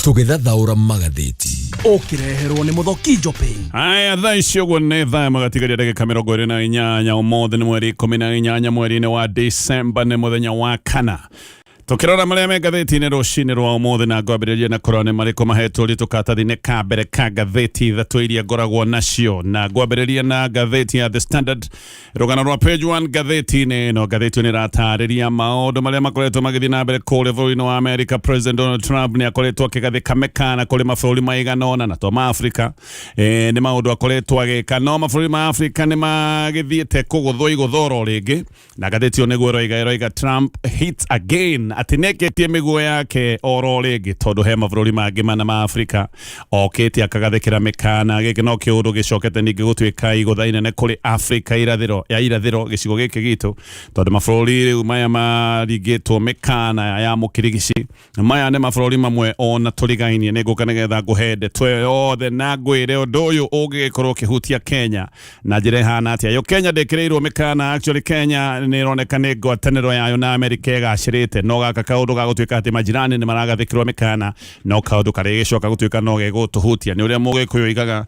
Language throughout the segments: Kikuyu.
Tũgĩthathaũra magathĩti. Ũkĩreherwo nĩ Mũthoki Njopĩ. Haya, thaa ici ũguo nĩ thaa magatigaria ndagĩka 28. Ũmũthĩ nĩ mweri 18 mweri-inĩ wa Disemba, nĩ mũthenya wa kana. Tũkĩrora marĩa me ngathĩti-inĩ rũcinĩ rwa ũmũthĩ, na ngwambĩrĩria na kũrora nĩ marĩkũ mahetwo ũritũ karatathi-inĩ ka mbere ka ngathĩti ithatũ iria ngoragwo nacio, na ngwambĩrĩria na ngathĩti ya The Standard. Rũgano rwa page 1 ngathĩti-inĩ ĩno, ngathĩti ĩno nĩ ĩratarĩria maũndũ marĩa makoretwo magĩthiĩ na mbere kũrĩa bũrũri-inĩ wa Amerika. President Donald Trump nĩ akoretwo akĩgathĩka mĩkana kũrĩ mabũrũri maigana ũna na to ma Afrika. Nĩ maũndũ akoretwo agĩka, no mabũrũri ma Afrika nĩ magĩthiĩte kũgũthwo igũthoro rĩngĩ, na ngathĩti ĩyo nĩguo ĩroiga, ĩroiga "Trump hits again", atĩ nĩekĩtie mĩguo yake oro rĩngĩ, tondũ he mabũrũri mangĩ mana ma Afrika okĩte akagathĩkĩra mĩkana. Gĩkĩ no kĩũndũ gĩcokete ningĩ gũtuĩka igũtha inene kũrĩ Afrika irathĩro ya irathĩro, gĩcigo gĩkĩ gitũ, tondũ mabũrũri rĩu maya maringĩtwo mĩkana ya mũkirigici, maya nĩ mabũrũri mamwe ona tũrigainie. Nĩ ngũka nĩgetha ngũhe ndeto ĩyo yothe na ngwĩre ũndũ ũyũ ũngĩgĩkorwo ũkĩhutia Kenya na njĩra ĩhana atĩa. Yo Kenya ndĩkĩrĩirwo mĩkana. Actually, Kenya nĩ ĩroneka nĩ ngwatanĩro yayo na Amerika ĩgacĩrĩte, no gaka kaũndũ ga gũtuĩka atĩ majirani nĩ maragathĩkĩrwo mĩkana no kaũndũ karĩa gĩcoka gũtuĩka no gegũtũhutia. Nĩ ũrĩa Mũgĩkũyũ oigaga,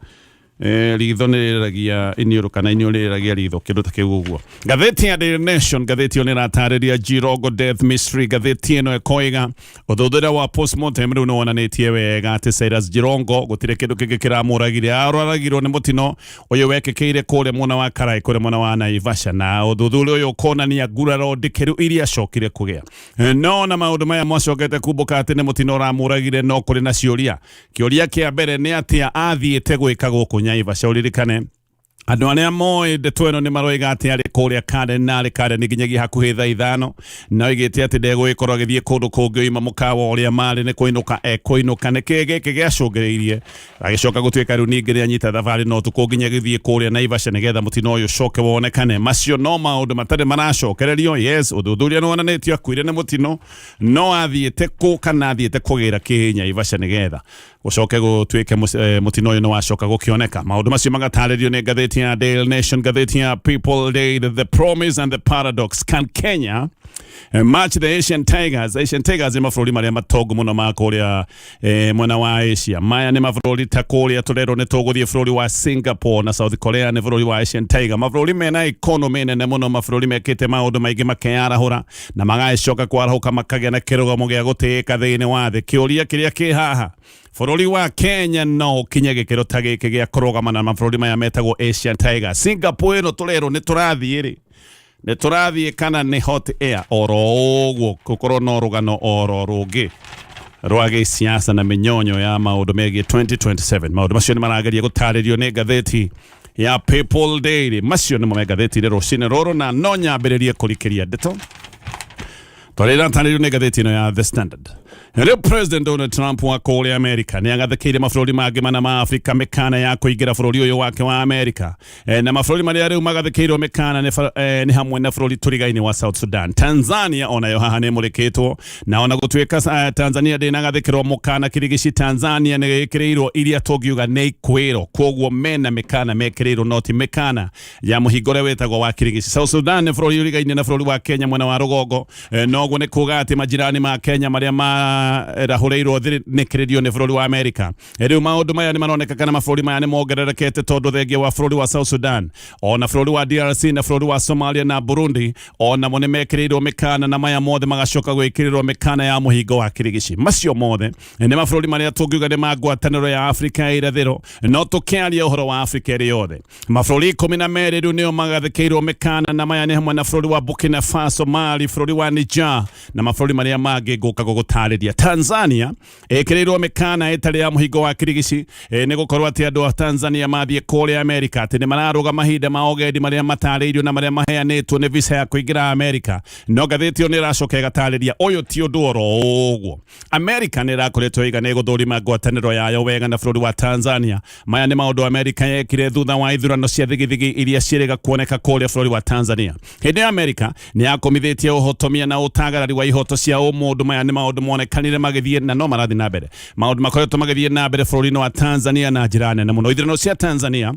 ritho nĩ rĩragia iniũrũ kana iniũrũ rĩragia ritho, kĩndũ ta kĩu ũguo. Ngathĩti ya Daily Nation, ngathĩti ĩyo nĩ ĩratarĩria Jirongo death mystery. Ngathĩti ĩno ĩkoiga ũthuthuria wa postmortem rĩu nĩ wonanĩtie wega atĩ Cyrus Jirongo gũtirĩ kĩndũ kĩngĩ kĩramũragire, aroragirwo nĩ mũtino ũyũ wekĩkĩire kũrĩa mwena wa Karai, kũrĩa mwena wa Naivasha, na ũthuthuria ũyũ ũkonania nguraro ndikĩru iria acokire kũgĩa. No na maũndũ maya macokete kumbũka atĩ nĩ mũtino ũramũragire, no kũrĩ na ciũria. Kĩũria kĩa mbere nĩ atĩa athiĩte gwĩka gũkũ Naivasha? Ũririkane andũ arĩa moĩ ndeto ĩno nĩ maroiga atĩ arĩ kũrĩa Karen, na arĩ Karen nginyagia hakuhĩ thaa 5, na oigĩte atĩ ndegũgĩkorwo agĩthiĩ kũndũ kũngĩ, oima mũkawa ũrĩa marĩ nĩ kũinũka ekũinũka. Nĩ kĩĩ gĩkĩ gĩacũngĩrĩirie agĩcoka gũtuĩka rĩu ningĩ nĩanyita thabarĩ no ũtukũ nginya gĩthiĩ kũrĩa Naivasha nĩgetha mũtino ũyũ ũcoke wonekane? Macio no maũndũ matarĩ maracokererio. Yes, ũthuthuria nĩ wonanĩtio akuire nĩ mũtino, no athiĩte kũ kana athiĩte kũgĩra kĩ Naivasha nĩgetha gũcoke gũtuĩke mũtino ũyũ nĩ wacoka gũkĩoneka? Maũndũ macio magatarĩrio nĩ ngathĩti ya Daily Nation. Ngathĩti ya People Daily, "The Promise and the Paradox: Can Kenya match the Asian Tigers?" Asian Tigers nĩ mabũrũri marĩa matongu mũno ma kũrĩa mwena wa Asia. Maya nĩ mabũrũri ta kũrĩa tũrerwo nĩ tũgũthiĩ bũrũri wa Singapore na South Korea, nĩ bũrũri wa Asian Tiger, mabũrũri mena economy nene mũno, mabũrũri mekĩte maũndũ maingĩ makeyarahũra na magagĩcoka kwarahũka makagĩa na kĩrũgamo gĩa gũtĩĩka thĩinĩ wa thĩ. Kĩũria kĩrĩa kĩ haha, bũrũri wa Kenya no ũkinye gĩkĩro ta gĩkĩ gĩa kũrũgama na mabũrũri maya metagwo Asian Tiger? Singapore ĩno tũrerwo nĩ tũrathiĩ rĩ, nĩ tũrathiĩ kana nĩ hot air oro ũguo, gũkorwo no rũgano oro rũngĩ rwa gĩsiasa na mĩnyonyo ya maũndũ megiĩ 2027? Maũndũ macio nĩ marageria gũtarĩrio nĩ ngathĩti ya People Daily. Macio nĩmo me ngathĩti-inĩ rũcinĩ rũrũ, na no nyambĩrĩrie kũrikĩria ndeto twarä iratarĩrio nĩ ngathĩti ĩno ya The Standard. Rĩu President Donald Trump wa kũrĩa Amerika nĩ agathĩkĩire mabũrũri mangĩ mana ma Afrika mĩkana ya kũingĩra bũrũri ũyũ wake wa Amerika. Na mabũrũri marĩa rĩu magathĩkĩirwo mĩkana nĩ hamwe na bũrũri tũrigainĩ wa South Sudan. Tanzania onayo haha nĩ ĩmũrĩkĩtwo, na ona gũtuĩka Tanzania ndĩnagathĩkĩrwo mũkana kirigici, Tanzania nĩ ĩkĩrĩirwo iria tũngiuga nĩ ikwĩro, koguo mena mĩkana mekĩrĩirwo, no ti mĩkana ya mũhingo ũrĩa wĩtagwo wa kirigici. South Sudan nĩ bũrũri ũrigaine na bũrũri wa Kenya mwena wa rũgongo. Noguo nĩ kuga atĩ majirani ma Kenya marĩa marahũrĩirwo thinĩkĩrĩrio nĩ bũrũri wa Amerika. Rĩu maũndũ maya nĩ maroneka kana mabũrũri maya nĩ mongererekete, tondũ thengia wa bũrũri wa South Sudan, ona bũrũri wa DRC na bũrũri wa Somalia na Burundi onamo nĩ mekĩrĩirwo mĩkana, na maya mothe magacoka gwĩkĩrĩrwo mĩkana ya mũhingo wa kirigici. Macio mothe nĩ mabũrũri marĩa tũngiuga nĩ ma ngwatanĩro ya Afrika ya irathĩro, no tũkĩaria ũhoro wa Afrika ĩrĩ yothe, mabũrũri 12 rĩu nĩo magathĩkĩirwo mĩkana, na maya nĩ hamwe na bũrũri wa Burkina Faso, Mali, bũrũri wa Niger na mabũrũri marĩa mangĩ ngũka gũgũtarĩria. Tanzania ĩkĩrĩirwo mĩkana ĩtarĩ ya mũhingo wa kirigici, nĩ gũkorwo atĩ andũ a Tanzania mathiĩ kũrĩa Amerika atĩ nĩ mararũga mahinda ma ũgendi marĩa matarĩirio na marĩa maheanĩtwo nĩ visa ya kũingĩra Amerika. No ngathĩti ĩyo nĩ ĩracoka ĩgatarĩria ũyũ ti ũndũ oro ũguo. Amerika nĩ ĩrakoretwo ĩiga nĩ ĩgũthũrima ngwatanĩro yayo wega na bũrũri wa Tanzania. Maya nĩ maũndũ Amerika yekire thutha wa ithurano cia thigithigi iria ciĩrĩga kuoneka kũrĩa bũrũri wa Tanzania. Hĩndĩ ya Amerika nĩ yakomithĩtie ũhotomia na ũtagarari wa ihoto cia ũmũndũ. Maya nĩ maũndũ monekanire magĩthiĩ na no marathiĩ na mbere, maũndũ makoretwo magĩthiĩ na mbere bũrũri-inĩ wa Tanzania na njĩra nene mũno. Ithurano cia Tanzania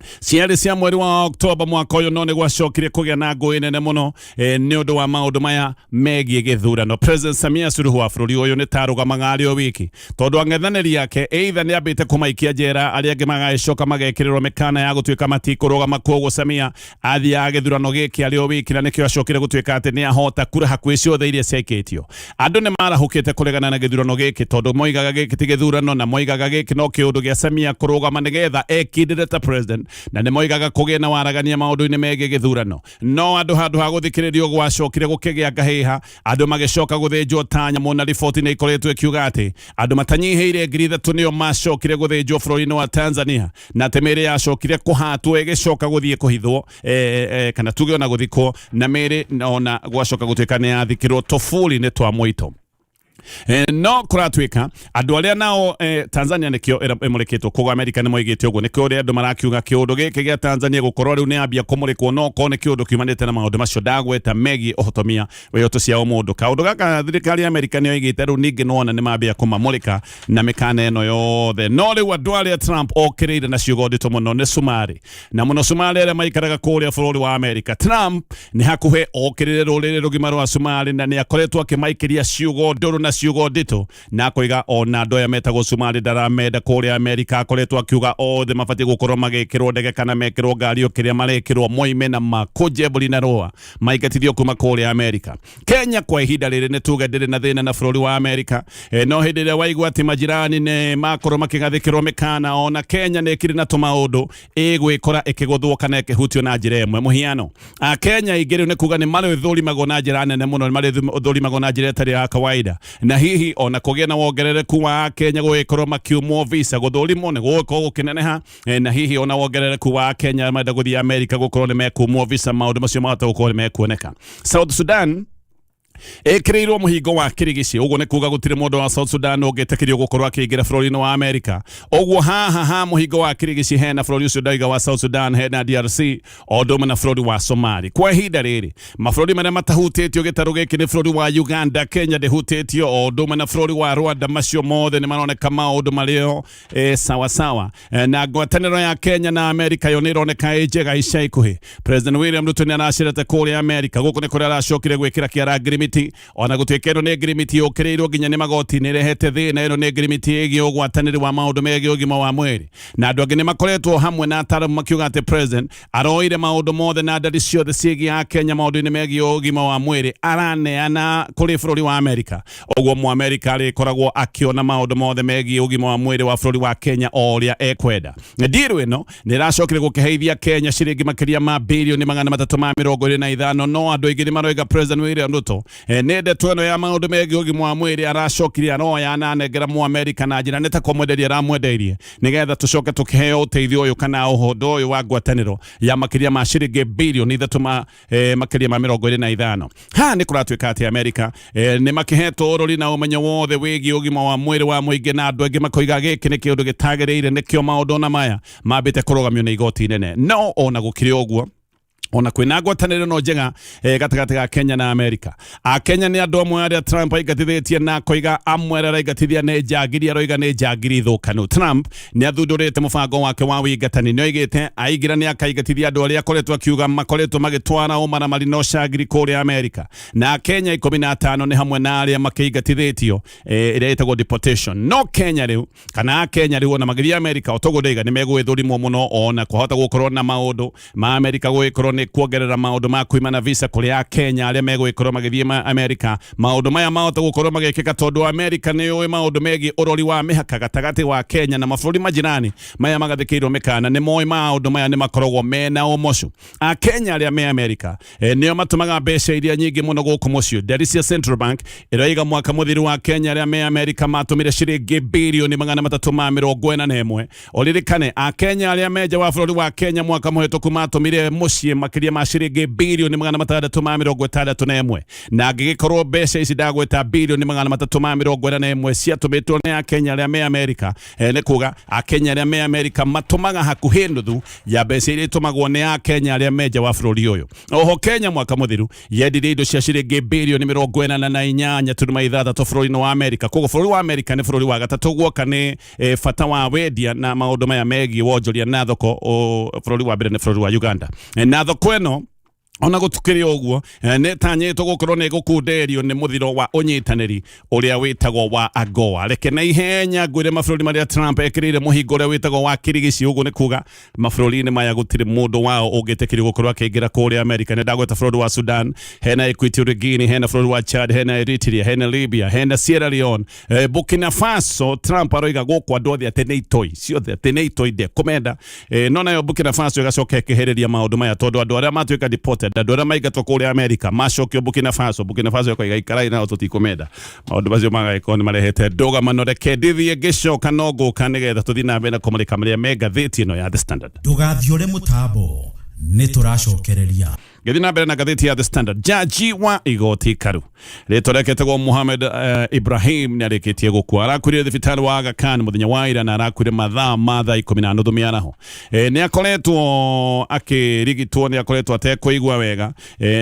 Ciarĩ cia mweri wa Oktoba mwaka ũyũ, no nĩ gwacokire kũgĩa na ngũĩ nene mũno nĩ ũndũ wa maũndũ maya megiĩ gĩthurano. President Samia Suluhu wa bũrũri ũyũ nĩ tarũgamaga arĩ o wiki tondũ ang'ethanĩri ake either nĩ ambĩte kũmaikia njera, arĩa angĩ magagĩcoka magekĩrĩrwo mĩkana ya gũtuĩka matikũrũgama. Kwoguo Samia athiaga gĩthurano gĩkĩ arĩ o wiki, na nĩkĩo acokire gũtuĩka atĩ nĩ ahota kura hakuhĩ ciothe iria ciaikĩtio. Andũ nĩ marahũkĩte kũregana na gĩthurano gĩkĩ tondũ moigaga gĩkĩ ti gĩthurano, na moigaga gĩkĩ no kĩũndũ gĩa Samia kũrũgama nĩgetha ekindĩre ta president, na nĩ moigaga kũgĩe na waragania maũndũ-inĩ megiĩ gĩthurano. No andũ handũ ha gũthikĩrĩrio gwacokire gũkĩgĩa ngahĩha, andũ magĩcoka gũthĩnjwo ta nyamũ, na riboti nĩ ikoretwo ĩkiuga atĩ andũ matanyihĩire 3,000 nĩo macokire gũthĩnjwo bũrũri-inĩ wa Tanzania, na atĩ mĩĩrĩ yacokire kũhatwo ĩgĩcoka gũthiĩ kũhithwo kana tuge ona gũthikwo, na mĩĩrĩ ona gwacoka gũtuĩka nĩ yathikĩrwo tũburi-inĩ twa mũito. No kũratuĩka andũ arĩa nao Tanzania nĩkĩo ĩmũrĩkĩtwo, koguo Amerika nĩ moigĩte ũguo, nĩkĩo ũrĩa andũ marakiuga kĩũndũ gĩkĩ gĩa Tanzania gũkorwo rĩu nĩ ambia kũmũrĩkwo no korwo nĩ kĩũndũ kiumanĩte na maũndũ macio ndagweta megiĩ ũhotomia wa ihoto cia ũmũndũ. Kaũndũ gaka thirikari ya Amerika nĩ yoigĩte rĩu ningĩ nĩwona nĩ mambia kũmamũrĩka na mĩkana ĩno yothe. No rĩu andũ arĩa Trump okĩrĩire na ciugo nditũ mũno nĩ Sumarĩ, na mũno Sumarĩ arĩa maikaraga kũrĩa bũrũri wa Amerika. Trump nĩ hakuhĩ okĩrĩre rũrĩrĩ rũgima rwa Sumarĩ, na nĩ akoretwo akĩmaikĩria ciugo ndũrũ na ciugo nditũ, na akoiga ona andũ aya metagwo Sumarĩ ndaramenda kũrĩa Amerika. Akoretwo akiuga othe mabatiĩ gũkorwo magĩkĩrwo ndege kana mekĩrwo ngari o kĩrĩa marekĩrwo, moime na makũnje mbũri na rũa, maingatithio kuma kũrĩa Amerika. Kenya kwa ihinda rĩrĩ nĩ tuge ndĩrĩ na thĩna na bũrũri wa Amerika, no hĩndĩ ĩrĩa waigua atĩ majirani nĩ makorwo makĩgathĩkĩrwo mĩkana, ona Kenya nĩ ĩkĩrĩ na tũmaũndũ ĩgwĩkora ĩkĩgũthwo kana ĩkĩhutio na njĩra ĩmwe. Mũhiano, Akenya aingĩ rĩu nĩ kuga nĩ marĩthũrimagwo na njĩra nene mũno, nĩ marĩthũrimagwo na njĩra ĩtarĩ ya kawaida, na hihi ona kũgĩa na wongerereku wa Akenya gũgĩkorwo makiumwo visa, gũthũrimwo nĩ gũgũkorwo gũkĩneneha, na hihi ona wongerereku wa Akenya marenda gũthiĩ Amerika gũkorwo nĩ mekumwo visa, maũndũ macio mahota gũkorwo nĩ mekuoneka. South Sudan ĩkĩrĩirwo mũhingo wa kĩrigici, ũguo nĩ kuga gũtirĩ mũndũ wa South Sudan ũngĩtĩkĩrio gũkorwo akĩingĩra bũrũri-inĩ wa Amerika. Ũguo haha ha mũhingo wa kĩrigici hena bũrũri ũcio ndaiga wa South Sudan, hena DRC, o ũndũ ũmwe na bũrũri wa Somali. Kwa ihinda rĩrĩ mabũrũri marĩa matahutĩtio gĩtarũ gĩkĩ nĩ bũrũri wa Uganda, Kenya ndĩhutĩtio, o ũndũ ũmwe na bũrũri wa Rwanda. Macio mothe nĩ maroneka maũndũ marĩo sawa sawa. Na ngwatanĩro ya Kenya na Amerika yo nĩ ĩroneka ĩ njega ica ikuhĩ. President William Ruto nĩ aracerete kũrĩa Amerika, gũkũ nĩ kũrĩa aracokire gwĩkĩra kĩara ngirimiti, ona gũtuĩka ĩno nĩ ngirimiti yũkĩrĩirwo nginya nĩ magoti, nĩ ĩrehete thĩna. Ĩno nĩ ngirimiti ĩgiĩ ũgwatanĩri wa maũndũ megiĩ ũgima wa mwĩrĩ, na andũ angĩ nĩ makoretwo hamwe na ataramu makiuga atĩ president aroire maũndũ mothe na ndari ciothe ciĩgiĩ Akenya maũndũ-inĩ megiĩ ũgima wa mwĩrĩ araneana kũrĩ bũrũri wa Amerika. Ũguo Mũamerika arĩkoragwo akĩona maũndũ mothe megiĩ ũgima wa mwĩrĩ wa bũrũri wa Kenya o ũrĩa ekwenda. Ndiru ĩno nĩ ĩracokire gũkĩheithia Kenya ciringi makĩria ma birioni 325, no andũ aingĩ nĩ maroiga President William Ruto nĩ ndeto ĩno ya maũndũ megiĩ ũgima wa mwĩrĩ aracokire aroya na anengera Mũamerika na njĩra nĩ ta kũmwenderia aramwendeirie, nĩgetha tũcoke tũkĩheo ũteithio ũyũ kana ũhondo ũyũ wa ngwatanĩro ya makĩria ma ciringi birioni 3 ma makĩria ma 25. Haha nĩ kũratuĩka atĩ Amerika nĩ makĩhetwo ũrori na ũmenyo wothe wĩgiĩ ũgima wa mwĩrĩ wa mũingĩ, na andũ aingĩ makoiga gĩkĩ nĩ kĩũndũ gĩtagĩrĩire, nĩkĩo maũndũ ona maya mambĩte kũrũgamio nĩ igoti inene. No ona gũkĩrĩ ũguo, ona kwĩna ngwatanĩro no njega gatagatĩ ga Kenya na Amerika, Akenya nĩ andũ amwe arĩa Trump aingatithĩtie, na akoiga amwe arĩa araingatithia nĩ njangiri, aroiga nĩ njangiri thũkanu. Trump nĩ athundũrĩte mũbango wake wa wĩingatani, nĩ oigĩte aingĩra nĩ akaingatithia andũ arĩa akoretwo akiuga makoretwo magĩtwara ũmaramari na ũcangiri kũrĩa Amerika, na Akenya 15 nĩ hamwe na arĩa makĩingatithĩtio, ĩrĩa ĩtagwo deportation. No Kenya rĩu kana Kenya rĩu ona magĩthiĩ Amerika, o toguo ndaiga, nĩ megũgĩthũrimwo mũno, ona kwahota gũkorwo na maũndũ ma Amerika gũgĩkorwo nĩ kuongerera maũndũ ma kuimana visa kũrĩ a Kenya arĩa megũgĩkorwo magĩthiĩ ma Amerika. Maũndũ maya mahota gũkorwo magĩkĩka tondũ Amerika nĩ yũĩ maũndũ megiĩ ũrori wa mĩhaka gatagatĩ wa Kenya na mabũrũri majirani maya magathĩkĩirwo mĩkana, nĩ moĩ maũndũ maya nĩ makoragwo mena ũmocu. Akenya arĩa me Amerika nĩo matũmaga mbeca iria nyingĩ mũno gũkũ mũciĩ. Ndari cia Central Bank ĩroiga mwaka mũthiru wa Kenya arĩa me Amerika matũmire ciringi birioni 341. Ũririkane Akenya arĩa me nja wa bũrũri wa Kenya mwaka mũhĩtũku matũmire mũciĩ makĩria makĩria ma ciringi birioni 661, na angĩgĩkorwo mbeca ici ndagweta birioni 341 ciatũmĩtwo nĩ Akenya arĩa me Amerika, nĩ kuga Akenya arĩa me Amerika matũmaga hakuhĩ nuthu ya mbeca iria itũmagwo nĩ Akenya arĩa me nja wa bũrũri ũyũ. Oho Kenya mwaka mũthiru yendirie indo cia ciringi birioni 48.6 bũrũri-inĩ wa Amerika. Koguo bũrũri wa Amerika nĩ bũrũri wa gatatũ guoka nĩ bata wa wendia na maũndũ maya megiĩ wonjoria na thoko. Bũrũri wa mbere nĩ bũrũri wa Uganda. Na thoko ĩno ona gũtukĩrĩ ũguo nĩ tanyĩtwo gũkorwo nĩ gũkunderio nĩ mũthiro wa ũnyitanĩri ũrĩa wĩtagwo wa AGOA. Reke na ihenya ngwĩre mabũrũri marĩa Trump ekĩrĩire mũhingo ũrĩa wĩtagwo wa kĩrigici. Ũguo nĩ kuga mabũrũri-inĩ maya gũtirĩ mũndũ wao ũngĩtĩkĩrio gũkorwo akĩingĩra kũrĩa Amerika. Nĩ ndagweta bũrũri wa Sudan, hena Equatorial Guinea, hena bũrũri wa Chad, hena Eritrea, hena Libya, hena Sierra Leone, Burkina Faso. Trump aroiga gũkũ andũ othe atĩ nĩ itoi ciothe, atĩ nĩ itoi, ndekũmenda. No nayo Burkina Faso ĩgacoka ĩkĩhĩrĩria maũndũ maya tondũ andũ arĩa matuĩka deported, andũ arĩa maingatwo kũrĩa Amerika macokio Burkina Faso, Burkina Faso ĩkoiga ikarai nao tũtikũmenda. Maũndũ macio magagĩkorwo nĩ marehete ndũgamano. Reke ndithiĩ, ngĩcoka no ngũka nĩgetha tũthiĩ na mbere na kũmũrĩka marĩa me ngathĩti ĩno ya The Standard. Ndũgathiũre mũtambo, nĩ tũracokereria. Ngĩthiĩ na mbere na ngathĩti ya The Standard, jaji wa igoti karu rĩtwa rĩake etagwo Mohamed Ibrahim nĩ arĩkĩtie gũkua. Arakuire thibitarĩ wa Aga Khan mũthenya wa ira na arakuire mathaa ma thaa 10:30 mĩaraho. Nĩ akoretwo akĩrigitwo, nĩ akoretwo atekũigua wega,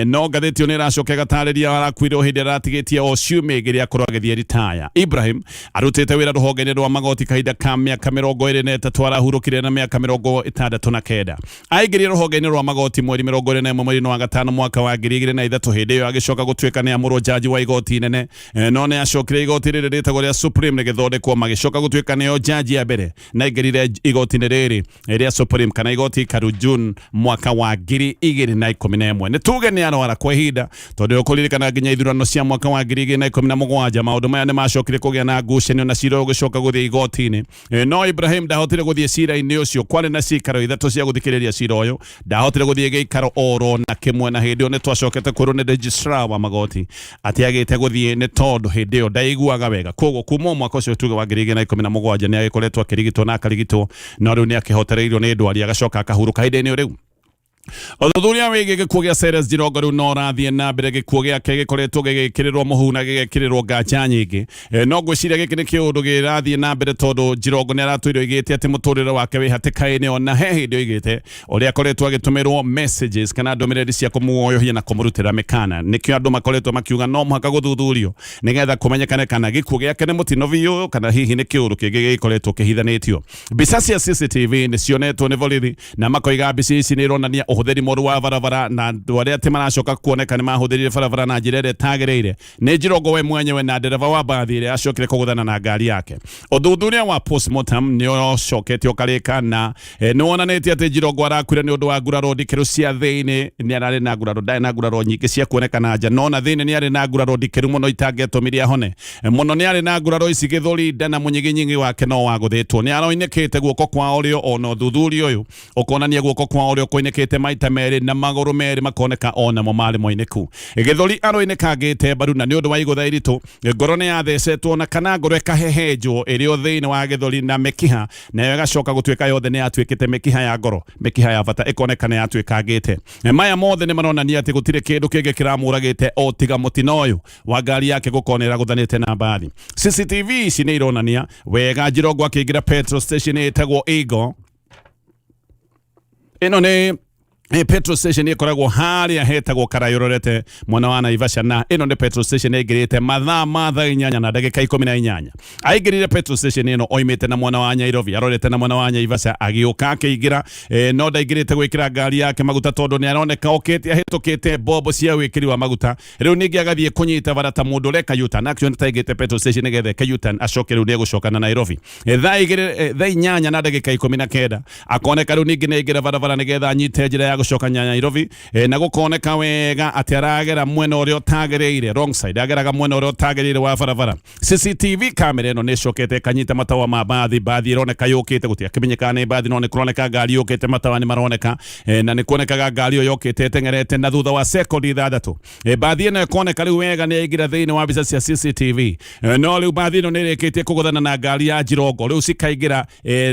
no ngathĩti ĩyo nĩ ĩracoka ĩgatarĩria arakuire o hĩndĩ aratigĩtie o ciumia igĩrĩ akorwo agĩthiĩ ritaya. Ibrahim arutĩte wĩra rũhonge-inĩ rwa magoti kahinda ka mĩaka 23. Arahurũkire na mĩaka 69. Aingĩrire rũhonge-inĩ rwa magoti mweri 21 mweri-inĩ wa gatano mwaka wa 2003. Hĩndĩ ĩyo agĩcoka gũtuĩka nĩ amũrwo jaji wa igoti inene, no nĩ acokire igoti rĩrĩ rĩtagwo rĩa Supreme rĩgĩthondekwo, magĩcoka gũtuĩka nĩo jaji ya mbere na aingĩrire igoti-inĩ rĩrĩ rĩa Supreme kana igoti karu June mwaka wa 2011. Nĩ tuge nĩ arwara kwa ihinda tondũ ũkũririkana nginya ithurano cia mwaka wa 2017 maũndũ maya nĩ macokire kũgĩa na ngucanio na cira ũgĩcoka gũthiĩ igoti-inĩ. No Ibrahim ndahotire gũthiĩ cira-inĩ ũcio. Kwarĩ na cikaro ithatũ cia gũthikĩrĩria cira ũyũ, ndahotire gũthiĩ gĩikaro oro na kĩmwe, na hĩndĩ ĩyo nĩ twacokete kwĩrwo nĩ registrar wa magoti atĩ agĩte gũthiĩ nĩ tondũ hĩndĩ ĩyo ndaiguaga wega. Koguo kuma mwaka ũcio tuge wa 2017 nĩ agĩkoretwo akĩrigitwo na akarigitwo, no rĩu nĩ akĩhotereirio nĩ ndwari agacoka akahurũka hĩndĩ-inĩ rĩu. Ũthuthuria wĩgiĩ gĩkuũ gĩa Cyrus Jirongo rĩu no ũrathiĩ na mbere. Gĩkuũ gĩake gĩkoretwo gĩgĩkĩrĩrwo mũhu na gĩgekĩrĩrwo nganja nyingĩ. No ngwĩciria gĩkĩ nĩ kĩũndũ gĩrathiĩ na mbere tondũ Jirongo nĩ aratũire oigĩte atĩ mũtũrĩre wake wĩ hatĩka-inĩ. Ona he hĩndĩ oigĩte ũrĩa akoretwo agĩtũmĩrwo messages kana ndũmĩrĩri cia kũmuoyohia na kũmũrutĩra mĩkana. Nĩkĩo andũ makoretwo makiuga no mũhaka gũthuthurio nĩgetha kũmenyekane kana gĩkuũ gĩake nĩ mũtino biũ kana hihi nĩ kĩũndũ kĩngĩ gĩkoretwo kĩhithanĩtio. Mbica cia CCTV nĩ cionetwo nĩ borithi na makoiga mbica ici nĩ ironania ũhũthĩri mũru wa barabara, na andũ arĩa atĩ maracoka kuoneka nĩ mahũthĩrire barabara na njĩra ĩrĩa ĩtagĩrĩire nĩ Jirongo we mwenyewe na ndereba wa mbathi ĩrĩa acokire kũgũthana na ngari yake. Ũthuthuria wa postmortem nĩ ũcokete ũkarĩka na nĩ wonanĩtie atĩ Jirongo arakuire nĩ ũndũ wa nguraro ndikĩru cia thĩinĩ. Nĩ ararĩ na nguraro, ndarĩ na nguraro nyingĩ cia kuonekana nja, no na thĩinĩ nĩ arĩ na nguraro ndikĩru mũno itangĩatũmire ahone mũno. Nĩ arĩ na nguraro ici gĩthũri, nda na mũnyiginyigi wake no wagũthĩtwo. Nĩ aroinĩkĩte guoko kwa ũrĩo, ona ũthuthuria ũyũ ũkonania guoko kwa ũrĩo kũinĩkĩte maita merĩ na magũrũ merĩ makoneka onamo marĩ moinĩku. Gĩthũri aroinĩkangĩte mbaru, na nĩ ũndũ wa igũtha iritũ ngoro nĩ yathecetwo na kana ngoro ĩkahehenjwo ĩrĩ o thĩinĩ wa gĩthũri na mĩkiha nayo ĩgacoka gũtuĩka yothe nĩ yatuĩkĩte mĩkiha ya ngoro, mĩkiha ya bata ĩkoneka nĩ yatuĩkangĩte. Maya mothe nĩ maronania atĩ gũtirĩ kĩndũ kĩngĩ kĩramũragĩte o tiga mũtino ũyũ wa ngari yake gũkorwo nĩ ĩragũthanĩte na mbathi. CCTV ici nĩ ironania wega Jirongo akĩingĩra petrol station ĩtagwo Eagle. Ĩno nĩ petrol station ĩkoragwo harĩa hetagwo Karayũrorete mwena wa Naivasha, na ĩno nĩ petrol station ĩingĩrĩte mathaa ma thaa 8:18. Aingĩrire petrol station ĩno oimĩte na mwena wa Nairobi arorete na mwena wa Naivasha, agĩũka akĩingĩra, no ndaingĩrĩte gwĩkĩra ngari yake maguta tondũ nĩ aroneka okĩte ahĩtũkĩte bombo cia wĩkĩri wa maguta. Rĩu ningĩ agathiĩ kũnyita bara ta mũndũ ũreka U-turn. Actually taingĩte petrol station nĩgetha eke U-turn acoke rĩu nĩ egũcoka na Nairobi. Thaa igĩrĩ, thaa 8:19 akoneka rĩu ningĩ nĩ aingĩra barabara nĩgetha anyite njĩra ya gũcoka Nairobi, na gũkoneka wega atĩ aragera mwena ũrĩa ũtagĩrĩire, wrong side, ageraga mwena ũrĩa ũtagĩrĩire wa barabara. CCTV kamera ĩno nĩ ĩcokete ĩkanyita matawa ma mbathi. Mbathi ĩroneka yũkĩte, gũtiakĩmenyekaga nĩ mbathi, no nĩ kũroneka ngari yũkĩte, matawa nĩ maroneka, na nĩ kuonekaga ngari ĩyo yũkĩte ĩteng'erete, na thutha wa sekondi 6 mbathi ĩno ĩkoneka rĩu wega nĩ yaingĩra thĩinĩ wa mbica cia CCTV. No rĩu mbathi ĩno nĩ ĩrĩkĩtie kũgũthana na ngari ya Jirongo, rĩu cikaingĩra,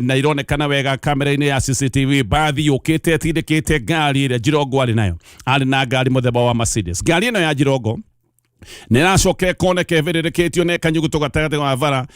na ironekana wega kamera-inĩ ya CCTV mbathi yũkĩte ĩtindĩkĩte ngari. Ngari ĩrĩa Jirongo arĩ nayo, arĩ na ngari mũthemba wa Mercedes. Ngari ĩno ya Jirongo nä ĩracoka ĩkoneka ĩbĩrĩrĩkĩtio nĩ kanyuguto gatagatĩ wa bara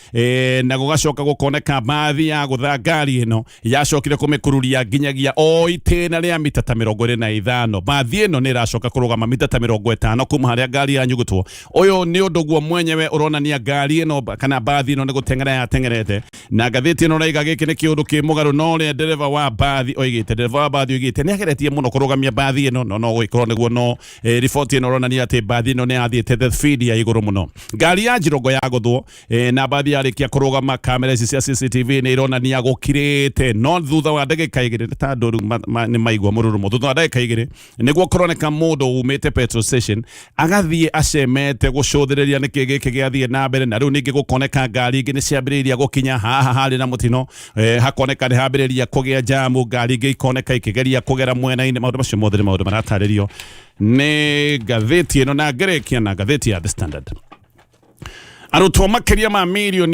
na gũgacoka gũkoneka mbathi ya gũtha ngari ĩno yacokire kũmĩkururia nginyagia o itĩna rĩa mita ta 25. Mbathi ĩno nĩ ĩracoka kũrũgama mita ta 50 kuma harĩa ngari yanyugutwo. Ũyũ nĩ ũndũ guo mwenyewe ũronania ngari ĩno kana mbathi ĩno nĩ gũteng'era yateng'erete. Na ngathĩti ĩno ĩraiga gĩkĩ nĩ kĩũndũ kĩ mũgarũ na ũrĩa ndereba wa mbathi oigĩte. Ndereba wa mbathi oigĩte nĩ ageretie mũno kũrũgamia mbathi ĩno, no no gũgĩkorwo nĩguo, no riboti ĩno ĩronania atĩ mbathi ĩno nĩ yathiĩte the speed ya igũrũ mũno. Ngari ya Jirongo yagũthwo na mbathi yarĩkia kũrũgama, kamera ici cia CCTV nĩ ironania gũkirĩte, no thutha wa ndagĩka 2 nĩ ta andũ rĩu nĩ maigua mũrurumo. Thutha wa ndagĩka 2 nĩguo kũroneka mũndũ umĩte petrol station agathiĩ acemete gũcũthĩrĩria nĩkĩ gĩkĩ gĩathiĩ na mbere. Na rĩu ningĩ gũkoneka ngari ingĩ nĩ ciambĩrĩirie gũkinya haha harĩ na mũtino, hakoneka nĩ hambĩrĩria kũgĩa jamu, ngari ingĩ ikoneka ikĩgeria kũgera mwena-inĩ. Maũndũ macio mothe nĩ maũndũ maratarĩrio nĩ ngathĩti ĩno. Na ngĩrĩkia na ngathĩti ya The Standard, arutwo makĩria ma 1.1 million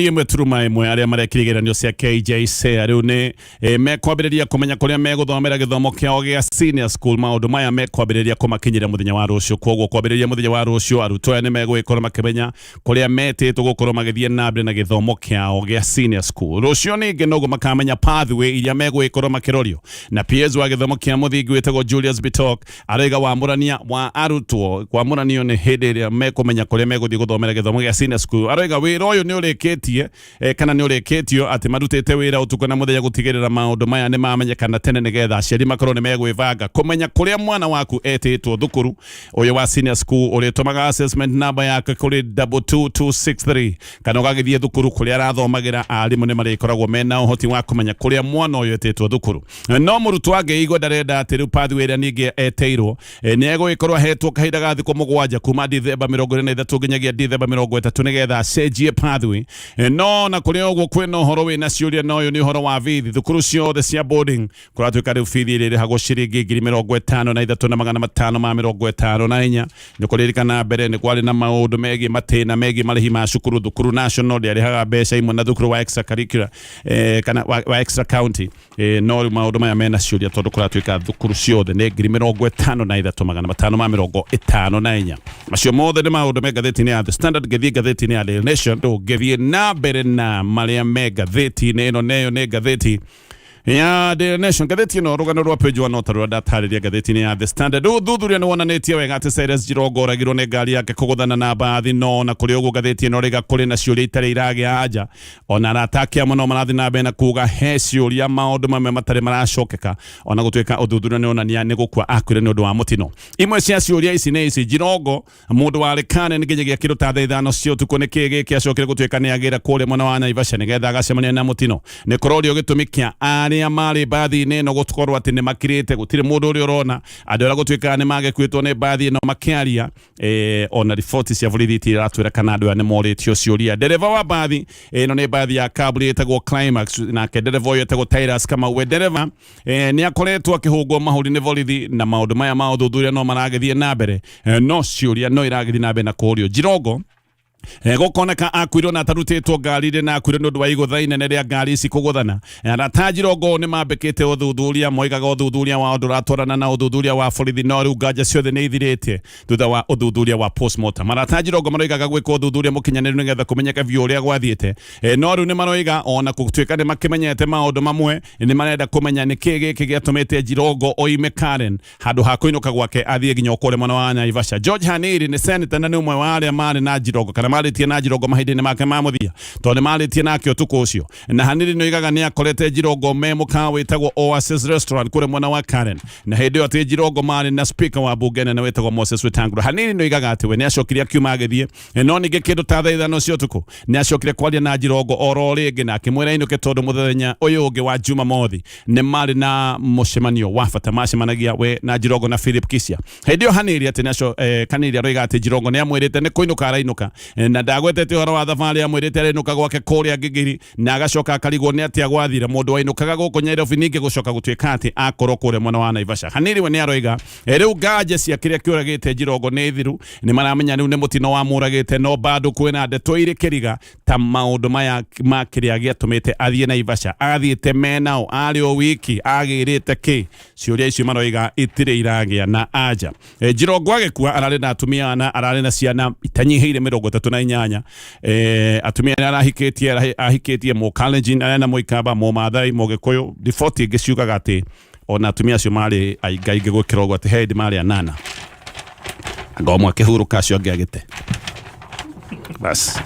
arĩa marekire igeranio cia KJSEA rĩu nĩ mekwambĩrĩria kũmenya kũrĩa megũthomera gĩthomo kĩao gĩa senior school. Maũndũ maya mekwambĩrĩria kũmakinyĩra mũthenya wa rũciũ. Koguo kwambĩrĩria mũthenya wa rũciũ, arutwo aya nĩ megũgĩkorwo makĩmenya kũrĩa metĩtwo gũkorwo magĩthiĩ na mbere na gĩthomo kĩao gĩa senior school. Rũciũ ningĩ noguo makamenya pathway iria megũgĩkorwo makĩrorio. Na PS wa gĩthomo kĩa mũthingi wĩtagwo Julius Bitok araiga wamũrania wa arutwo kwamũranio nĩ hĩndĩ ĩrĩa mekũmenya kũrĩa megũthiĩ gũthomera gĩthomo gĩa senior school. Araiga wĩra ũyũ nĩ ũrĩkĩtie kana nĩ ũrĩkĩtio, atĩ marutĩte wĩra ũtukũ na mũthenya gũtigĩrĩra maũndũ maya nĩ mamenyekana tene, nĩgetha aciari makorwo nĩ megwĩbanga kũmenya kũrĩa mwana waku etĩtwo thukuru ũyũ wa senior school. Ũrĩtũmaga assessment number yake kũrĩ 22263 kana ũgagĩthiĩ thukuru kũrĩa arathomagĩra. Arimũ nĩ marĩkoragwo mena ũhoti wa kũmenya kũrĩa mwana ũyũ etĩtwo thukuru. No mũrutwo angĩigua ndarenda atĩ rĩu pathway ĩrĩa ningĩ eteirwo, nĩ egũgĩkorwo ahetwo kahinda ga thikũ 7 kuma Dithemba 23 nginyagia Dithemba 30 nĩgetha acenjie pathway. No na kũrĩ ũguo kwĩna ũhoro wĩna ciũria, na ũyũ nĩ ũhoro wa bithi. Thukuru ciothe cia boarding kũratuĩka rĩu bithi ĩrĩa ĩrĩhagwo ciringi 53,554. Nĩ kũririkana mbere nĩ kwarĩ na maũndũ megiĩ matĩna megiĩ marĩhi ma cukuru. Thukuru national ndĩarĩhaga mbeca imwe na thukuru wa extracurricular kana wa extra county, no rĩu maũndũ maya mena ciũria tondũ kũratuĩka thukuru ciothe nĩ 53,554. Macio mothe nĩ maũndũ me ngathĩti-inĩ ya The Standard. Ngĩthiĩ ngathĩti-inĩ ya Daily Nation, ngĩthiĩ na mbere na marĩa me ngathĩti-inĩ ĩno, neyo nĩ ngathĩti ya Daily Nation. Ngathĩti ĩno, rũgano rwa page 1 no ta rũrĩa ndatarĩria ngathĩti-inĩ ya The Standard. Ũthuthuria nĩ wonanĩtie wega atĩ Cyrus Jirongo oragirwo nĩ ngari yake kũgũthana na mbathi, no na kũrĩ ũguo ngathĩti ĩno rĩga kũrĩ na ciũria itarĩ iragĩa anja. Ona arata ake amwe no marathiĩ na mbere na kuga he ciũria, maũndũ mamwe matarĩ maracokeka, ona gũtuĩka ũthuthuria nĩ wonania nĩ gũkua akuire nĩ ũndũ wa mũtino. Imwe cia ciũria ici nĩ ici: Jirongo, mũndũ warĩ Karen nginyagia kĩndũ ta thaa 5 cia ũtukũ, nĩ kĩĩ gĩkĩ acokire gũtuĩka nĩ agĩra kũrĩa mwena wa Naivasha nĩgetha agacemania na mũtino? Nĩ kũrorio gĩtũmi kĩa arĩa marĩ mbathi-inĩ ĩno gũkorwo atĩ nĩ makirĩte, gũtirĩ mũndũ ũrĩa ũrona andũ arĩa gũtuĩkaga nĩ magĩkuĩtwo nĩ mbathi ĩno makĩaria. Ona riboti cia borithi itiratwĩra kana andũ aya nĩ morĩtio ciũria. Ndereba wa mbathi ĩno nĩ mbathi ya kambuni ĩtagwo Climax, nake ndereba ũyũ etagwo Titus Kamau. We ndereba nĩ akoretwo akĩhũngwo mahũri nĩ borithi, na maũndũ maya ma ũthuthuria no maragĩthiĩ na mbere, no ciũria no iragĩthiĩ na mbere na kũũrio. Jirongo gũkoneka akuirwo na atarutĩtwo ngari-inĩ, na akuirwo nĩ ũndũ wa igũtha inene rĩa ngari ici kũgũthana. Arata Jirongo nĩ mambĩkĩte ũthuthuria, moigaga ũthuthuria wao ndũratwarana na ũthuthuria wa borithi, no rĩu nganja ciothe nĩ ithirĩte thutha wa ũthuthuria wa postmortem. Arata Jirongo maroigaga gwĩka ũthuthuria mũkinyanĩru nĩgetha kũmenyeke biũ ũrĩa gwathiĩte, no rĩu nĩ maroiga ona gũtuĩka nĩ makĩmenyete maũndũ mamwe, nĩ marenda kũmenya nĩ kĩĩ gĩkĩ gĩatũmĩte Jirongo oime Karen handũ ha kũinũka gwake athiĩ nginya kũrĩa mwena wa Naivasha. George Haniri nĩ senator na nĩ ũmwe wa arĩa marĩ na Jirongo kana marĩtie na Jirongo mahinda-inĩ make ma mũthia, tondũ nĩ marĩtie nake ũtukũ ũcio. Na Haniri nĩ oigaga nĩ akorete Jirongo me mũkawa wĩtagwo Oasis Restaurant kũrĩa mwena wa Karen, na hĩndĩ ĩyo atĩ Jirongo marĩ na speaker wa bunge nene wĩtagwo Moses Wetangula. Haniri nĩ oigaga atĩ we nĩ acokire akiuma agĩthiĩ, no ningĩ kĩndũ ta thaa 5 cia ũtukũ nĩ acokire kwaria na Jirongo oro rĩngĩ na akĩmwĩra ainũke, tondũ mũthenya ũyũ ũngĩ wa Jumamothi nĩ marĩ na mũcemanio wa bata macemanagia we na Jirongo na Philip Kisia. Hĩndĩ ĩyo Haniri atĩ nĩaco Kaniri aroiga atĩ Jirongo nĩ amwĩrĩte nĩ kũinũka arainũka. Na ndagwetete ũhoro wa thabarĩ amwĩrĩte arĩnũka gwake kũrĩa Ngigiri, na agacoka akarigwo nĩ atĩa gwathire mũndũ wainũkaga gũkũ Nyairobi ningĩ gũcoka gũtuĩka atĩ akorwo kũrĩa mwena wa Naivasha. Haniri we nĩ aroiga rĩu nganja cia kĩrĩa kĩũragĩte Jirongo nĩ thiru, nĩ maramenya rĩu nĩ mũtino wamũragĩte, no bado kwĩna ndeto irĩ kĩriga ta maũndũ maya ma kĩrĩa gĩatũmĩte athiĩ Naivasha, athiĩte menao, arĩ o wiki, agĩrĩte kĩ? Ciũria icio maroiga itirĩ iragĩa na anja. Jirongo agĩkua ararĩ na atumia ana, ararĩ na ciana itanyihĩire 38. Atumia arĩa arahikĩtie, ahikĩtie Mũkalenjin, arĩa na Mũikamba, Mũmathai, Mũgĩkũyũ. Riboti ingĩ ciugaga atĩ ona atumia acio marĩ aingaingĩ gũkĩra ũguo, atĩ he hĩndĩ marĩ anana, anga ũmwe akĩhurũka acio angĩ agĩte. Bas.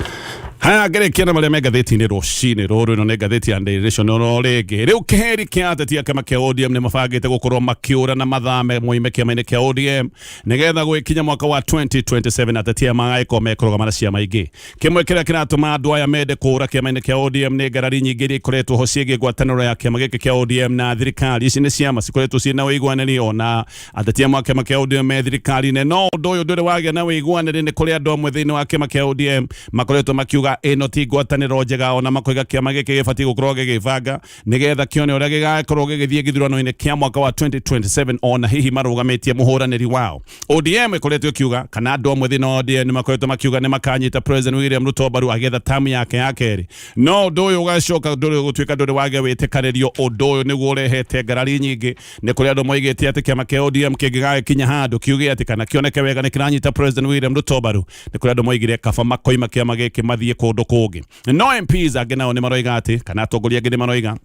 Haya, ngĩrĩkia na marĩa me ngathĩti-inĩ rũcinĩ rũrũ. Ĩno nĩ ngathĩti ya Daily Nation oro rĩngĩ. Rĩu kĩheri kĩa ateti a kĩama kĩa ODM nĩ mabangĩte gũkorwo makĩũra na mathame moime kĩama-inĩ kĩa ODM nĩgetha gwĩkinya mwaka wa 2027 ateti aya magagĩkorwo mekũrũgama na ciama ingĩ. Kĩmwe kĩrĩa kĩratũma andũ aya mende kũũra kĩama-inĩ kĩa ODM nĩ ngarari nyingĩ iria ikoretwo ho ciĩgiĩ ngwatanĩro ya kĩama gĩkĩ kĩa ODM na thirikari. Ici nĩ ciama cikoretwo ciĩ na ũiguanĩri ona ateti amwe a kĩama kĩa ODM me thirikari-inĩ, no ũndũ ũyũ ndũrĩ wagĩa na ũiguanĩri. Nĩ kũrĩ andũ amwe thĩinĩ wa kĩama kĩa ODM makoretwo makiuga ĩno ti ngwatanĩro njega, ona makoiga kĩama gĩkĩ gĩbatiĩ gũkorwo gĩgĩbanga nĩgetha kĩone ũrĩa gĩgakorwo gĩgĩthiĩ gĩthurano-inĩ kĩa mwaka wa 2027, ona hihi marũgamĩtie mũhũranĩri wao. ODM ĩkoretwo ĩkiuga, kana andũ amwe thĩinĩ wa ODM nĩ makoretwo makiuga nĩ makanyita President William Ruto mbaru agĩetha tamu yake ya kerĩ, no ũndũ ũyũ ũgacoka ndũrĩ gũtuĩka ndũrĩ wagĩa wĩtĩkanĩrio. Ũndũ ũyũ nĩguo ũrehete ngarari nyingĩ. Nĩ kũrĩ andũ moigĩte atĩ kĩama kĩa ODM kĩngĩgagĩkinya handũ kiuge atĩ kana kĩoneke wega nĩ kĩranyita President William Ruto mbaru, nĩ kũrĩ andũ moigire kaba makoima kĩama gĩkĩ mathiĩ kũndũ kũngĩ. No MPs angĩ nao nĩ maroiga atĩ, kana atongoria angĩ nĩ maroiga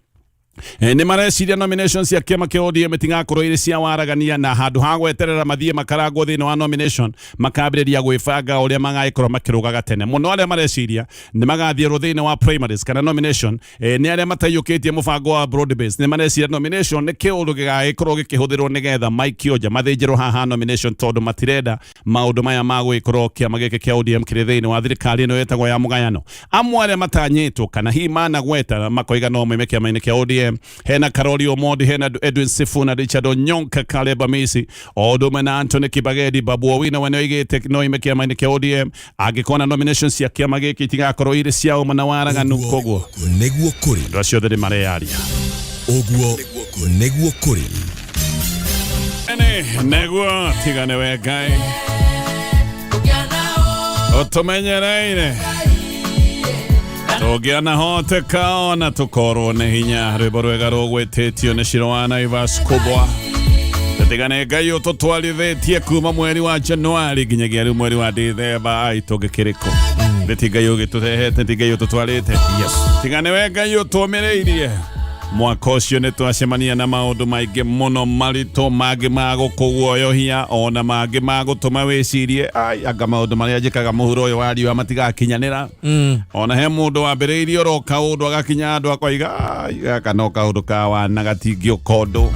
nĩ mareciria nomination cia kĩama kĩa ODM itigakorwo irĩ cia waragania, na handũ ha gweterera mathiĩ makarangwo thĩinĩ wa nomination, makambĩrĩria gwĩbanga ũrĩa magagĩkorwo makĩrũgaga tene mũno. Arĩa mareciria nĩ magathiĩrwo thĩinĩ wa primaries kana nomination nĩ arĩa mataiyũkĩtie mũbango wa broad base. Nĩ mareciria nomination nĩ kĩũndũ gĩgagĩkorwo gĩkĩhũthĩrwo nĩgetha maikio nja, mathĩnjĩrwo haha nomination, tondũ matirenda maũndũ maya ma gũgĩkorwo kĩama gĩkĩ kĩa ODM kĩrĩ thĩinĩ wa thirikari ĩno ĩtagwo ya mũgayano. Amwe arĩa matanyĩtwo kana hihi managweta makoiga no moime kĩama-inĩ kĩa ODM, hena Karori Omondi, hena Edwin Sifuna, Richard Onyonka, Caleb Amisi, o ũndũ ũmwe na Anthony Kibagedi. Babu Owino we nĩoigĩte no oime kĩama-inĩ kĩa ODM angĩkona nomination cia kĩama gĩkĩ itigakorwo irĩ cia ũma na waraganu. Koguo Nĩguo kũrĩ. Andũ acio othe nĩ mareyaria. Ũguo nĩguo kũrĩ. Ene nĩguo tiga nĩwe Ngai ũtũmenyereire tũngĩanahoteka ona tũkorwo nĩ hinya. Rwĩmbo rwega rũgwĩtĩtio nĩ Shiro wa Naivas Kubwa. Tiga nĩ Ngai ũtũtwarithĩtie kuma mweri wa Januari nginyagia rĩu mweri wa Dithemba, ai tũngĩkĩrĩkũ? Nĩ ti Ngai ũgĩtũrehete, ti Ngai ũtũtwarĩte. Tiga nĩwe Ngai ũtũmĩrĩirie mwaka ũcio, nĩ twacemania na maũndũ maingĩ mũno maritũ, mangĩ ma gũkũguoyohia ona mangĩ ma gũtũma wĩcirie, ai, anga maũndũ marĩa njĩkaga mũhuro ũyũ wa riũa matigakinyanĩra. Ona he mũndũ wambĩrĩirie oro kaũndũ agakinya andũ akoiga, "Ai, gaka no kaũndũ ka wana gatingĩũka ũndũ."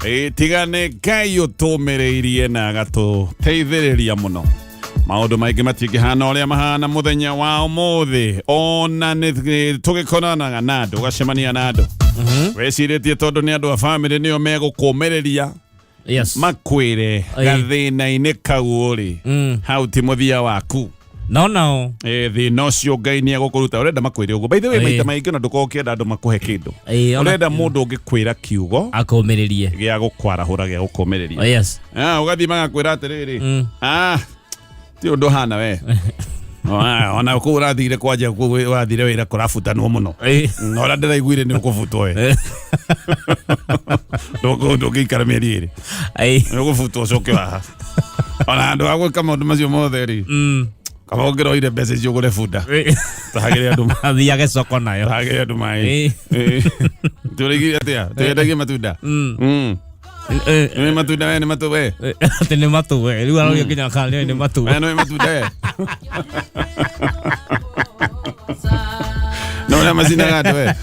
Ĩĩ, tiga nĩ Ngai ũtũmĩrĩirie na agatũteithĩrĩria mũno, maũndũ maingĩ matingĩhana ũrĩa mahana mũthenya wa ũmũthĩ. Ona nĩ tũgĩkonanaga na andũ, ũgacemania na andũ wĩcirĩtie tondũ nĩ andũ a bamĩrĩ nĩo megũkũmĩrĩria, makwĩre gathĩna-inĩ kau ũrĩ hau ti mũthia waku. No nao Thĩna ũcio Ngai nĩ egũkũruta. Ũrenda makwĩre ũguo. By the way, maita maingĩ ona ndũkoragwo ũkĩenda andũ makũhe kĩndũ. Ũrenda mũndũ ũngĩkwĩra kiugo akũmĩrĩrie, gĩa gũkwarahũra, gĩa gũkũmĩrĩria. Ũgathiĩ magakwĩra atĩrĩrĩ, ti ũndũ hana we. Ona kũu ũrathire kwanja, kũu wathire wĩra kũrabutanwo mũno. Na ũrĩa ndĩraiguire nĩ ũkũbutwo we. Ndũngĩikara mĩeri 2. Nĩ ũgũbutwo ũcoke haha. Ona andũ a gwĩka maũndũ macio mothe rĩ, kaba ũngĩroire mbeca icio ũgũre bunda. Tahagĩre andũ Athiage soko nayo. Tahagĩre andũ maĩ. Tũrĩgire atĩa? Tũrendagia matunda. Nĩ matunda we, nĩ matũ we. Atĩ nĩ matũ we, rĩu aroria nginya kana nĩ matũ. We nĩ matunda we. No ũrĩa macinaga andũ we.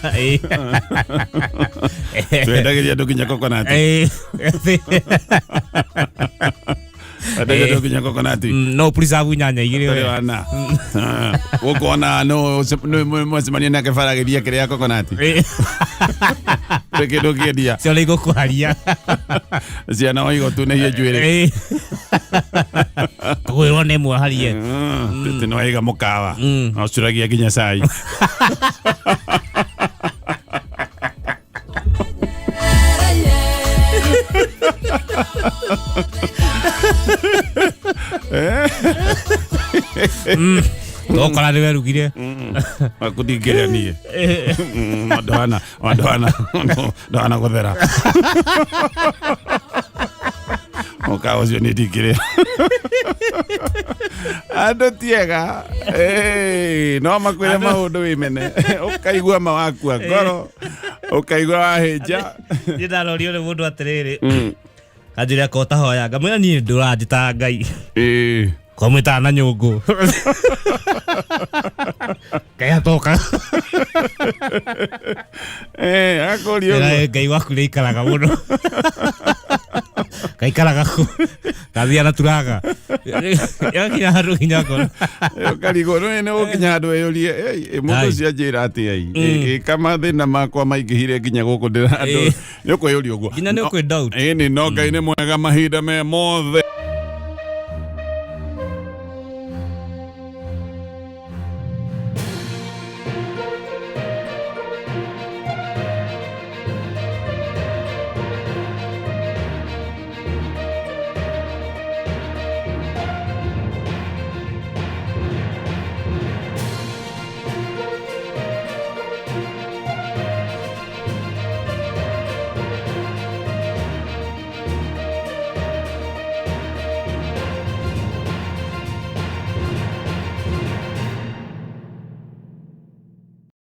Twendagĩria andũ nginya coconut. Twendagĩria andũ nginya coconut. No preserve nyanya igĩrĩ Tũrĩ we. wana. Gũkũ ona no mwacemania nake bara agĩthiĩ akĩrĩa coconut. Ndũrĩ kĩndũ ũngĩendia. Cio nĩ igũkwaria. Ciana waiga ũtunĩhie njuĩrĩ. Kũgwĩrwo nĩ mwaharie. Tĩ nĩ waiga mũkawa no curagia nginya cai. Tokora nĩ werugire. Akũndingĩria niĩ ndwana ndwana ndwana gũthera mũkawa ũcio nĩ ndingĩrĩa. Andũ tiega. Eh, no makwĩre maũndũ wĩmene, ũkaigua mawakua ngoro, ũkaigua wahĩnja. Niĩ ndarorio nĩ mũndũ atĩrĩrĩ, kanjũria ko tahoya, ngamwĩra niĩ ndũranjĩtaga Ngai. Ko mwĩtaga na nyũngũ Ngai atoka. Eh, akũria ũguo. Ĩra, Ngai waku nĩ aikaraga mũno, kaikaraga kũ gathia na turaga yakinya handũ nginya ngoro. Ũkarigwo nĩ nĩ ũkinya handũ wĩyũrie, "Ei, mũndũ Ai. ũcio anjĩra atĩa i ĩ kama thĩna makwa maingĩhire nginya gũkũ ndĩra andũ." Nĩ ũkwĩyũria ũguo. Nginya nĩ ũkwĩ doubt. Ĩni, no Ngai nĩ mwega mahinda me mothe.